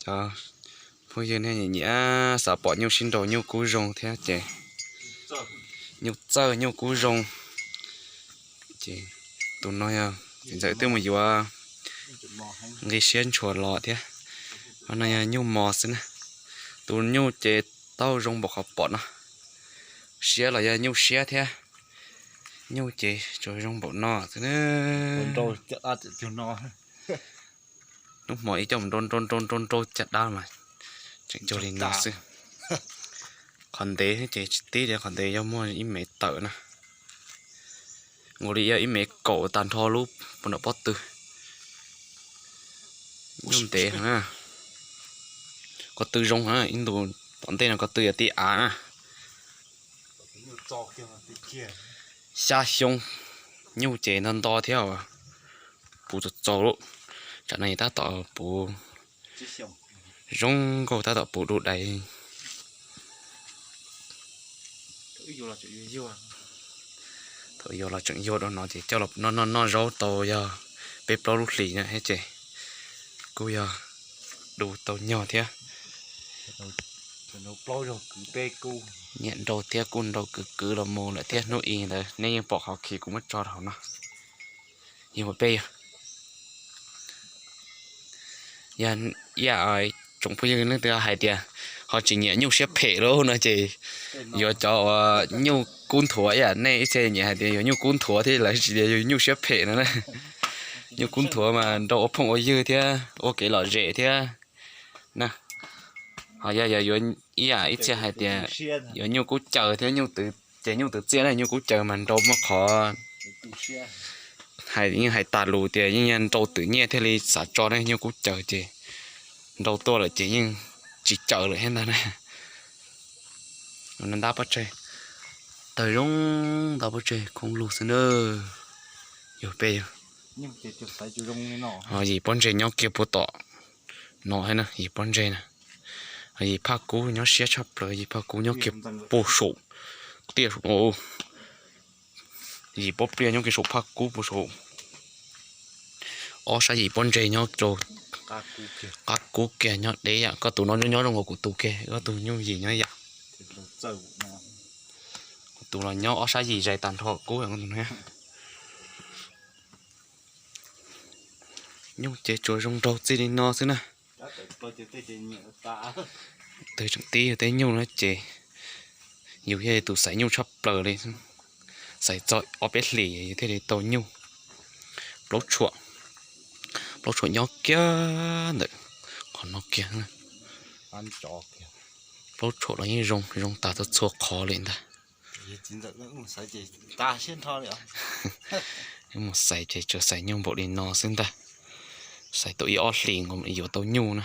Cov phooj ywg nej nyiam nyiam xav pom nyuj sib nraus nyuj kub zoo thiab ces nyuj txawj nyuj kub zoo. Ces tus no yog txiv ntxawm twb mus yuav nqi siab ntshua los thiab. Qhov no yog nyuj mos xwb na. Tus nyuj ces taub zoo npaum qhov pom no. Siab los yog nyuj siab thiab. Nyuj ces tsuas zoo npaum no xwb na. Hnub hmo ib coj mus nrau nrau nrau nrau nrau caj dab mas tseem cuag li no xwb. Qhov ntev ces tsis tib li, qhov ntev yog muaj ib mev tawm na. Nkaus li yog ib mev kaum tag nrho lub puag nram pob tw. Nyuj ntev na. Ko tw zoo na, ib ntus tom ntej no ko tw yog tib av na. Xya xyoo, nyuj ces nto nto thiab, puv txaus txaus lawm. Tsam no tab tom puv zoo nkauj, tab tom puv dub dais. Thaum yuav los tseem yuag rau no ces coj los noj noj noj zaub tau yog peb plaub lub hlis na thiab ces kuj yog du tau nyuj thiab. Nyiam nrau thiab kuj nrau kwv kwv los mus lawm thiab. Hnub i ntawd nej yeej pom qhov khi kuv muab tso rau hauv no. Yog peb yog, yog ib yam tsoom phooj ywg leej twg hais tias ho tsis nyiam nyuj siab phem lawm no ces yuav cov uas nyuj kub nthuav ib yam nej ib txhia nyiam hais tias yuav nyuj kub nthuav thiab lawv tsis tias yuav nyuj siab phem no na. Nyuj kub nthuav mas nrau ua phooj ua ywg thiab ua kev lom zem thiab na. Ho yog yog yuav ib yam ib txhia hais tias yuav nyuj kub caws thiab nyuj twv, ces nyuj twv txiaj na, nyuj kub caws mas nrau muaj qhov hais, yeej hais tas lus tias yeej yog nrau twm nyiaj thiaj li xav tso ne. Nyuj kub caws ces nrau tuaj lawm ces yeej tsis caws lawm thiab ntag na. Ntab pob tseg, tawg zoo ntab pob tseg khoob lug xwb na. Yog peb yog, ho yim pob ntseg nyob kiag puag tom no thiab na, yim pob ntseg na. Ho yim phaj kub nyob siab tshaj plaws, yim phaj kub nyob kiag puag saum, tiaj saum no. Yim pob pliaj nyob kiag saum phaj kub puag saum. Ob sab yim pob ntseg nyob rau qab kub kiag nyob deb yam, koj tus no nyob zoo nkaus kuv tus kiag, koj tus nyuj yim nyob yam. Kuv tus los nyob ob sab yim zais tag nrho kub. Nyuj ces tsuas zoo nraug txij li no xwb na. Twg tseem tib yug tej nyuj no ces yus yog tus xaiv nyuj tshaj plaws li. Xaiv txog ob peb hlis yus thiaj li tau nyuj. Plaub tshuam, plaub tshuam nyob kiag ntawm qhov no kiag. Plaub tshuam los yeej zoo, zoo tas txhua txhua qhov li ntag. Mus xaiv ces tsuas xaiv nyuj npaum li no xwb ntag. Xaiv tau ib ob hlis nkaus yuav tau nyuj na.